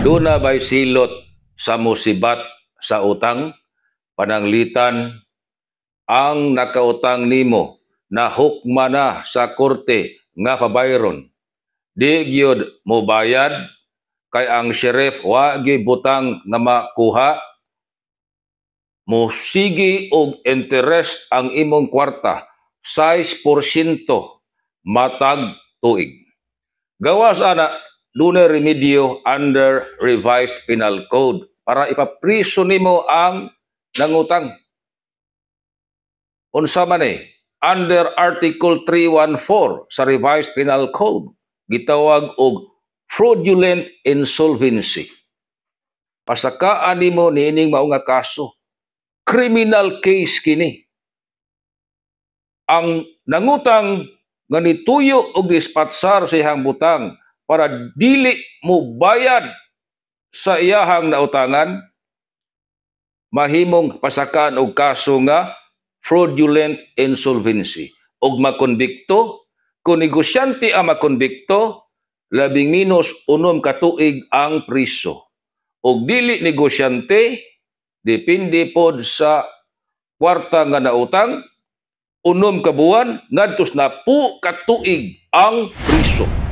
Duna bay silot sa musibat sa utang? Pananglitan ang nakautang nimo na hukma na sa korte nga pabayron. Di gyud mo bayad kay ang sheriff wa gyud butang nga makuha. Mo sige og interest ang imong kwarta, 6% matag tuig. Gawas ana, dunay remedyo under Revised Penal Code para ipapriso nimo ang nangutang. Unsa man eh? Under Article 314 sa Revised Penal Code, gitawag og fraudulent insolvency. Pasakaan nimo niining mao nga kaso. Criminal case kini. Ang nangutang nga nituyo og dispatsar sa iyang butang para dili mo bayad sa iyahang nautangan, mahimong pasakaan og kaso nga fraudulent insolvency og makonbikto. Kung negosyante ang makonbikto, labing minus 6 ka tuig ang priso. Og dili negosyante, depende pod sa kwarta nga nautang, 6 ka buwan ngadto 10 ka tuig ang priso.